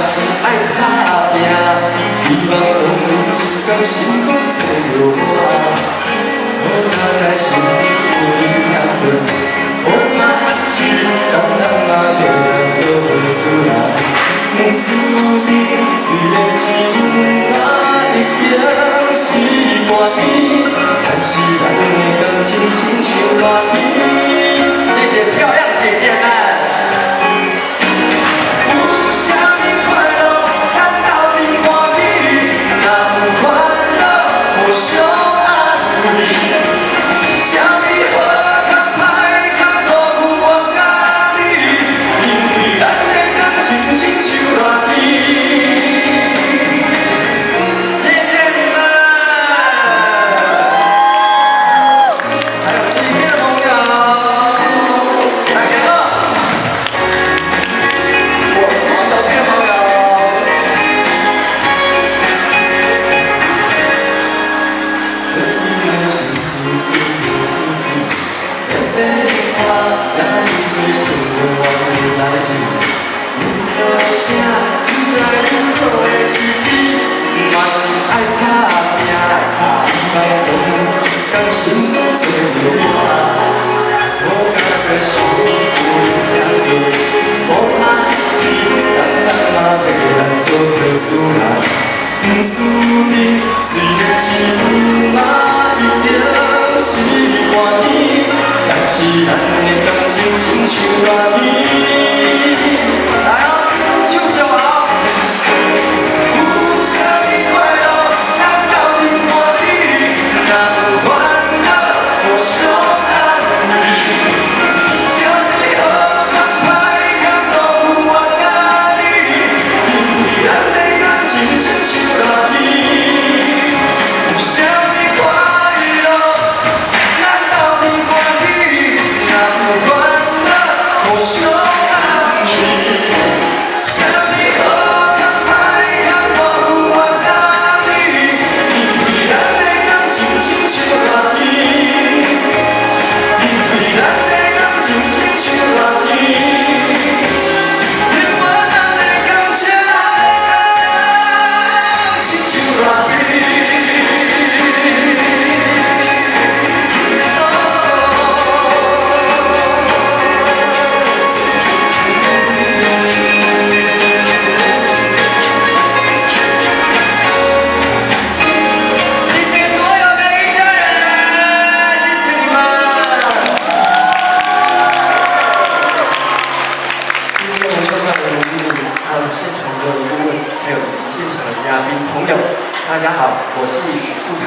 是愛打拼，希望總有一天成功找著我。好佳哉是有你疼惜，好嘛是人人嘛欲咱做伙事人。毋输阵雖然這馬已經是寒天，但是咱的感情親像熱天。謝謝漂亮姐姐們。有啥物快樂，咱鬥陣歡喜；若有煩惱，互相安慰。啥物好康歹康，都有我佮你，因為咱的感情親像熱天。謝謝你們，還有今天的朋友，大家好，我左手邊的朋友。最近的心情是天天，白白花，也毋做出无完的代誌。毋著啥愈來愈好的時機，嘛是愛打拼，希望總有一天成功找著我。好佳哉是有你疼惜，好嘛是人人嘛欲咱做伙事人。毋輸陣雖然這馬已經是寒天，但是咱的感情親像熱天。來哦，唱就好。有啥物快樂，咱鬥陣歡喜；若有煩惱，互相安慰。啥物好康歹康，都有我佮你，因為咱的感情親像熱天。有啥物快樂，咱鬥陣歡喜；若有煩惱，互相安慰。啥物好康歹康，都有我佮你，因為咱的感情親像熱天。因為咱的感情親像熱天。因為咱的感情親像熱天。謝謝所有的一家人，謝謝你們。謝謝我們剛剛的盧經理，還有現場所有的顧問，還有以及現場的嘉賓朋友，大家好，我是許富凱。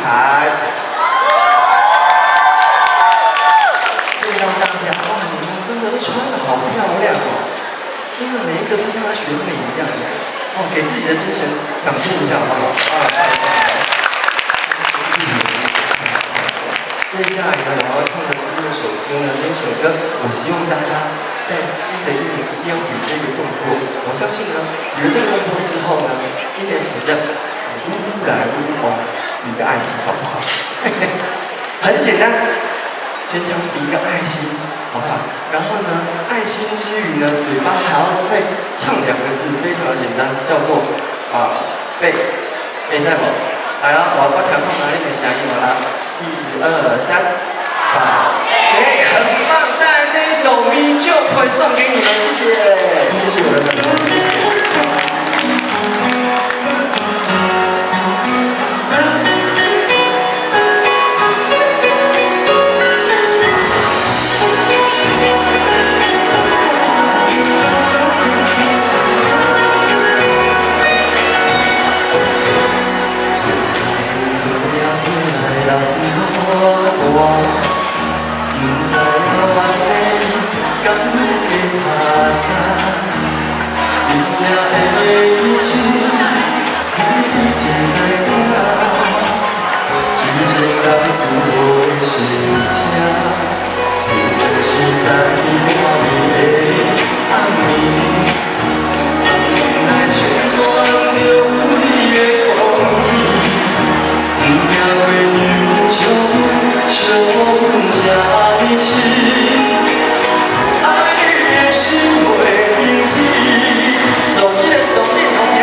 見到大家，哇，你們真的都穿得好漂亮哦，真的每一個都像在選美一樣，哦，給自己的精神掌聲一下好不好？啊，接下來呢，我要唱的第二首歌呢，這一首歌，我希望大家在新的一年一定要比這個動作。我相信呢，比了這個動作之後呢，應該是要愈來愈往，比個愛心，好不好？很簡單，全場比一個愛心，好不好？然後呢，愛心之餘呢，嘴巴還要再唱兩個字，非常的簡單，叫做啊貝貝賽姆。來啊，我聽看哪裡的聲音啦，一二三，寶貝，很棒！帶來這一首《米酒會》送給你們，謝謝，謝謝我的粉絲，謝謝。毋知影原底敢會拍散，日夜的天晴，你一定知影。真情人思无的是车，不是三更半暝的暗暝，来充满著有你的空氣，毋驚月娘笑阮這呢痴，愛你的心袂停止。手機的手電筒給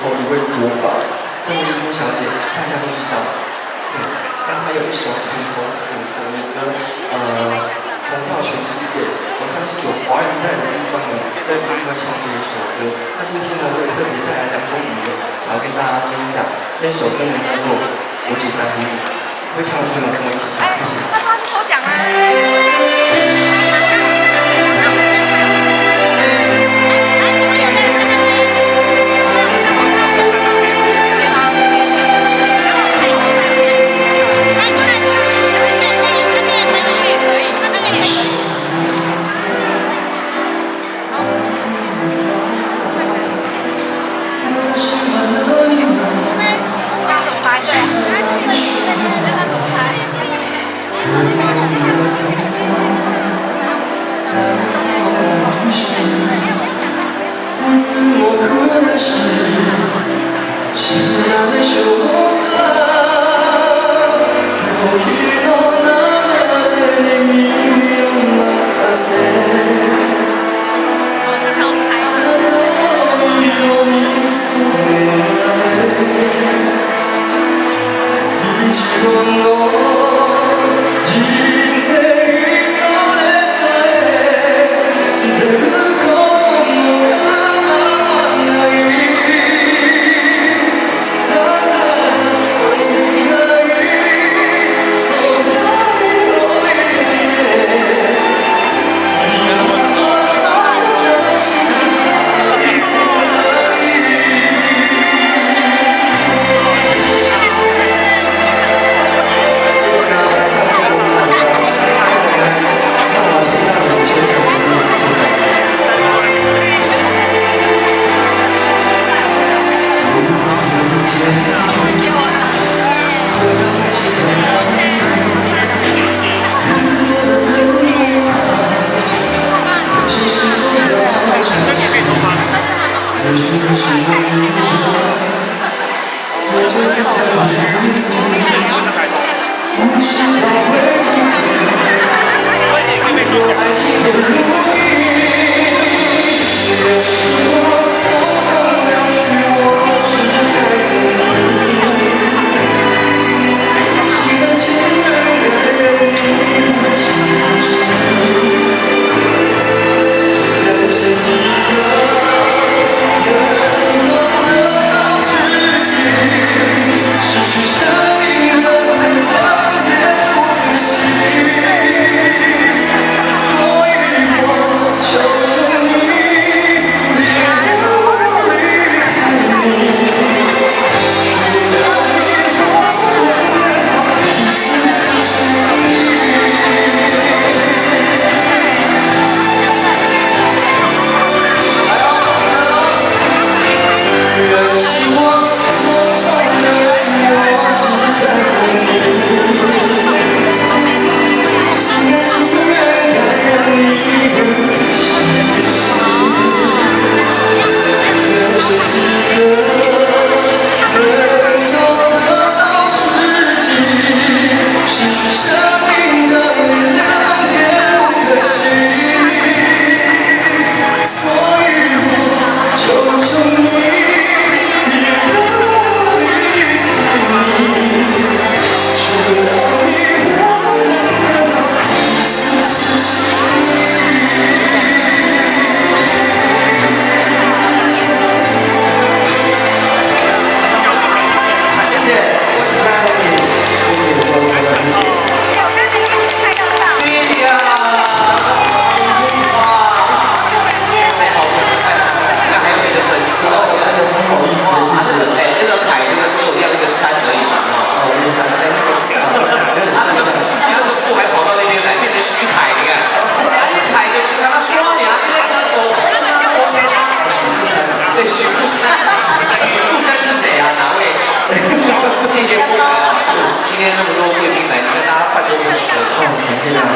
后一位国宝，邓丽君小姐，大家都知道。对，那她有一首很紅很紅的歌，紅到全世界。我相信有華人在的地方呢，都一定會唱這一首歌。那今天呢，我也特別帶來兩種語言，想要跟大家分享。這一首歌呢叫做《我只在乎你》，會唱的朋友跟我一起唱，謝謝。他說他去抽獎啊！那我們先拍，我先拍。哎，你們有的人在那邊。對嗎？然後拍個照這樣子。來，過來，這邊也可以，這邊也可以，可以，那邊也可以。我們這樣怎麼拍？對，那怎麼拍？哦，他怎麼拍？接着呢，來唱中國歌，讓我聽到你們全場的聲音，謝謝。不見你，我就開始在哪裡？不自我的怎麼誰是否要珍惜？也許你是我一個，我這個日子，不知道會不會有愛情的如意。任時光匆匆流去，我只在乎你。心甘情願感染你的氣息，人生幾何能夠得到知己，失去生命的陪伴也不可惜。所以我求求你，別讓我離開你。除了你，我不能一絲絲情意。任時光匆匆流去，我只在乎你。心甘情願感染你的氣息，人生幾何能夠得到知己，失去生命的力量也不可惜。所以我求求你，別讓我離開你。除了你，我不能得到一絲絲情意。謝謝，我只在乎你。謝謝各位，謝謝。我剛才已經拍到了。是呀，哇，好久不見，太好了，太好了！那還有你的粉絲哦，真的不好意思，謝他那個謝。哎，那個凱那個只有亮那個山而已，你知道嗎？哦，意思哎，那個有點他那個印象。他那個富還跑到那邊來，變成徐凱，你看，啊，你凱就去跟他說你啊，那個我我給他，許富山。對，許富山，許富山是誰啊？哪位？謝謝富凱啊！今天那麼多貴賓來，你看大家飯都不吃了。哦，感謝大家。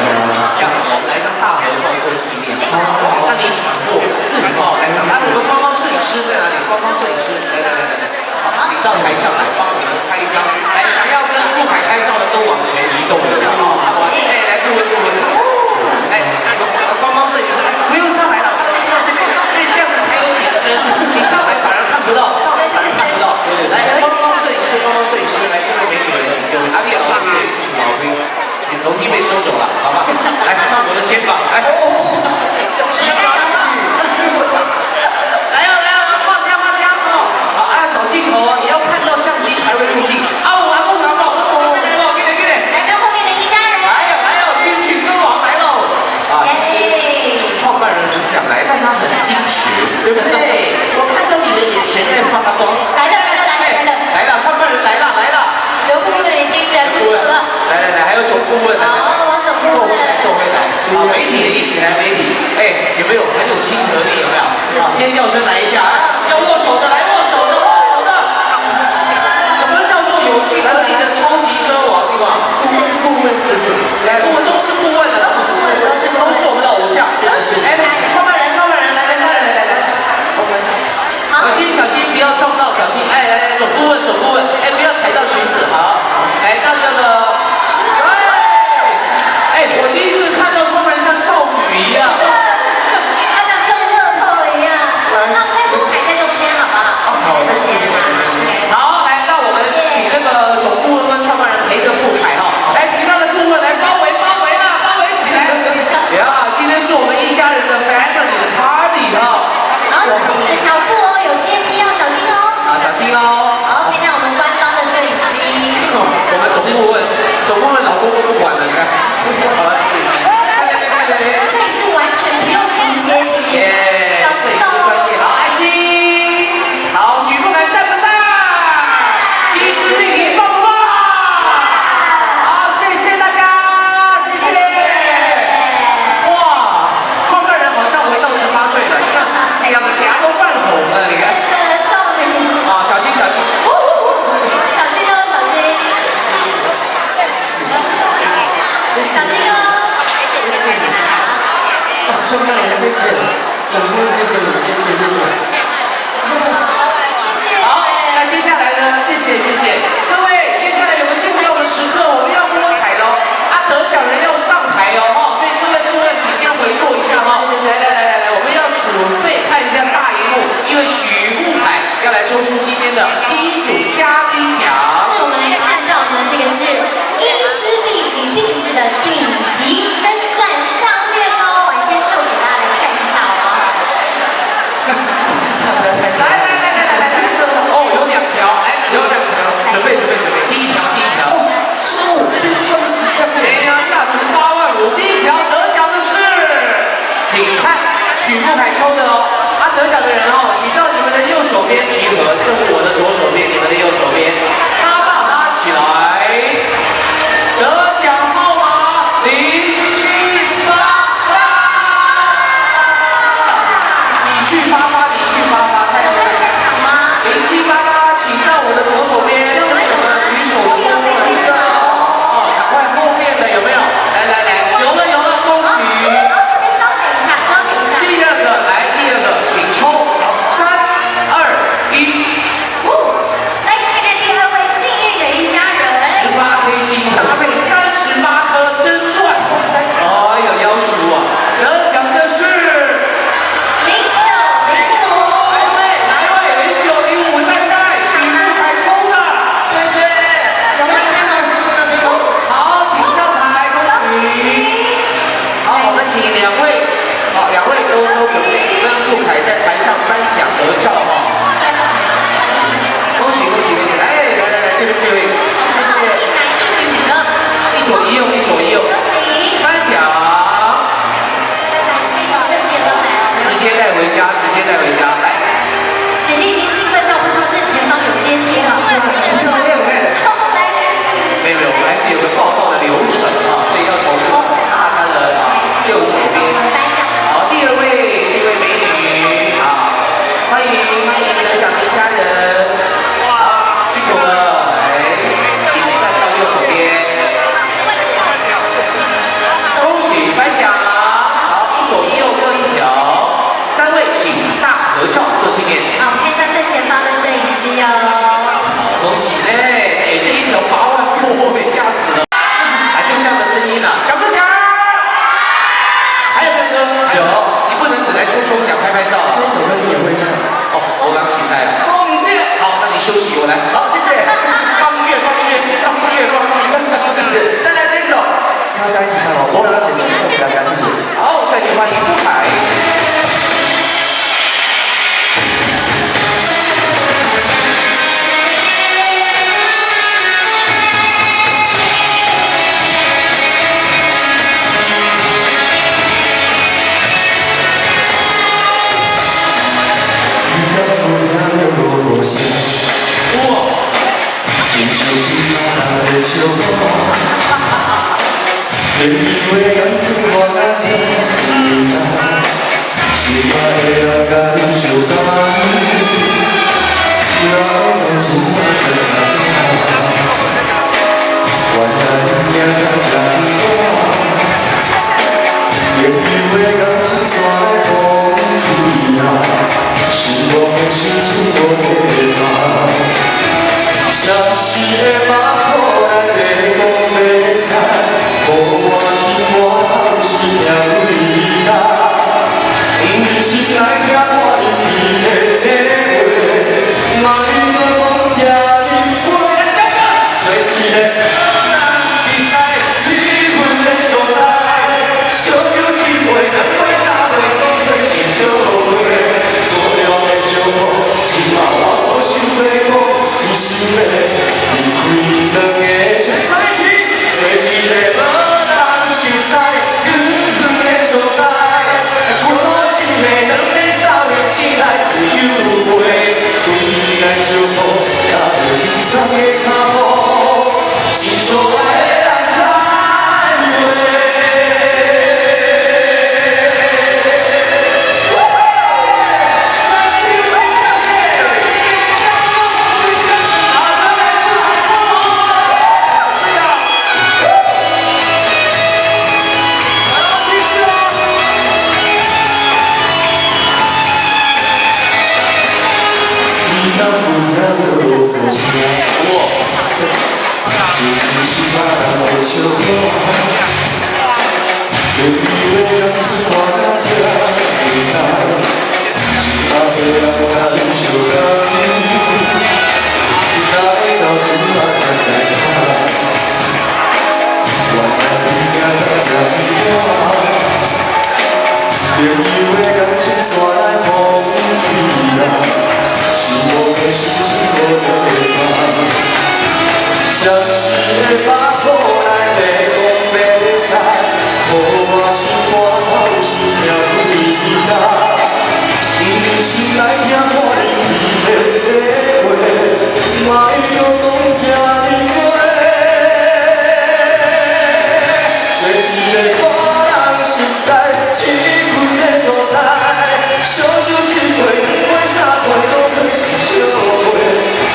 這樣，我們來一張大合照做紀念。好好好。那你轉過是哦，來，來，我們官方攝影師在哪裡？官方攝影師，來來來來來，好，你到台上來幫我們拍一張。來，想要跟富凱拍照的都往前移動一下哦。哎，來，顧問顧問，哎，官方攝影師，來，不用上來了，到這邊來，因為這樣子才有景深。你上來反而看不到，上來反而看易被收走了，好吧？來上我的肩膀，來，七八起。來哦來哦，放槍放槍哦！好啊，找鏡頭哦，你要看到相機才會入鏡。啊，有阿公阿母，來來來，給你給你。來跟後面的一家人。來哦來哦，金曲歌王來嘍！啊，其實創辦人很想來，但他很矜持，對不對？我看到你的眼神在發光。來了來了來了來了。來了，創辦人來了來了。劉顧問已經忍不住了。來來來，還有總顧問，來來來。好，王總顧問。做回來，好，媒體也一起來，媒體，哎，有沒有很有親和力？有沒有？好，尖叫聲來一下，要握手的來握手的，握手的。什麼叫做有親和力的超級歌王？對吧？是顧問是不是？來，顧問都是顧問的，都是顧問，都是都是我們的偶像。謝謝謝謝。哎，創辦人，創辦人，來來來來來來，OK。小心小心，不要撞到，小心！哎，來來，總顧問，總顧問，哎，不要踩到裙子，好。來，那個，哎，我第一次看到創辦人像少女一樣，他像中樂透一樣。那我們在富凱在中間，好不好？好，在中間。好，來，那我們請那個總顧問跟創辦人陪着富凱哈，來，其他的顧問來包圍包圍啦，包圍起來。呀，今天是我們一家人的 family 的 party 哈。好，小心你的腳步哦，有階梯要小心哦。啊，小心哦。好，看一下我們官方的攝影機。我們總顧問，總顧問老公都不管了，你看。好了，攝影師完全不用扶階梯，耶，小心哦。專業，好，愛心。好，許富凱讚不讚？伊絲碧媞棒不棒？好，謝謝大家，謝謝。哇，創辦人好像回到18歲了，你看，兩頰都泛紅了，你看。這少女。啊，小心小心。小心哦，小心。小心哦。謝謝。創辦人謝謝，總顧問謝謝你，謝謝謝謝。謝謝。好，那接下來呢？謝謝謝謝各位，接下來有個重要的時刻，我們要摸彩的哦，啊，得獎人要上台哦，哈，所以各位顧問請先回座一下哈。來來來來來，我們要準備看一下大螢幕，因為許富凱要來抽出今天的第一組嘉賓獎。是我們來看到呢，這個是伊絲碧媞定製的頂級真鑽項鏈哦，我先秀給大家來看一下哦。大家太來來來來來來，哦，有兩條，來，有兩條，準備準備準備，第一條第一條。哦，真鑽石項鏈。哎呀，價值8萬5，第一條得獎的是，請看許富凱抽的哦，啊，得獎的人哦，請到你們的右手邊集合，就是我的左手邊，你們的右手邊，拉把拉起來，得獎號碼0788，你去發發，你去發發，太有在現場嗎？ 0788，請到我的左手邊，有沒有？我們舉手的工作人員。哦，趕快後面的有沒有？來來來，有了有了，恭喜！好，先稍等一下，稍等一下。第二個，來第二個，請抽，3、2、1，哦，來看看第二位幸運的一家人。18K 金搭配38顆真鑽，哎呀，夭壽啊！得獎的是0905。哪一位？哪一位？0905在不在？許富凱抽的，謝謝。有沒有？好，請上台，恭喜！好，我們請兩位，好，兩位都準備跟富凱在台上頒獎合照哈。恭喜恭喜恭喜！哎，來來來，這邊這位，謝謝。一男一女呢。一左一右，一左一右。恭喜！頒獎。來，可以從正前方來哦。直接帶回家，直接帶回家。來，姐姐已經興奮到不知道正前方有階梯了。漂亮哎。來，沒有沒有，我們還是有個報告的流程啊，所以要從這個大家的右手邊。頒獎。好，第二位是一位美女，好，歡迎歡迎。朋友的感情看甲這呢重，心愛的人佮你相共，哪會到這馬才知影？原來你行到這呢晚。朋友的感情煞來風雨啊，失望的心情無地放。相思的百苦來白講白菜，無我心肝頭是疼偉大。不忍心來聽我離別的話，莫閣講這呢多。做一个無人熟似痴阮的所在，燒酒一杯，兩杯，三杯，當作是笑話。無聊的寂寞，這馬我無想欲講，只想欲離開兩个做一做一个無人熟似遠遠的所在。燒一杯，兩杯，三杯，起來自由飛，歸來寂寞，踏著悲傷的腳步，是錯愛的人再會。再次歡迎掌聲，掌聲給馬上來是啊，來，繼續啊！你敢有聽著落雨聲？這真是別人的笑話。朋友的感情看甲這呢重，心愛的人佮你相共，哪會到這馬才知影？原來你行到這呢晚。朋友的感情煞來風雨啊，失望的心情無地放。相思的百苦來白講白菜，予我心肝頭是疼偉大。不忍心來聽我離別的話，莫閣講這呢多。做一个無人熟似痴阮的所在，燒酒一杯，兩杯，三杯，當作是笑話。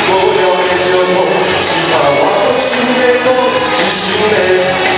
無聊的寂寞，這馬我無想欲講，只想欲離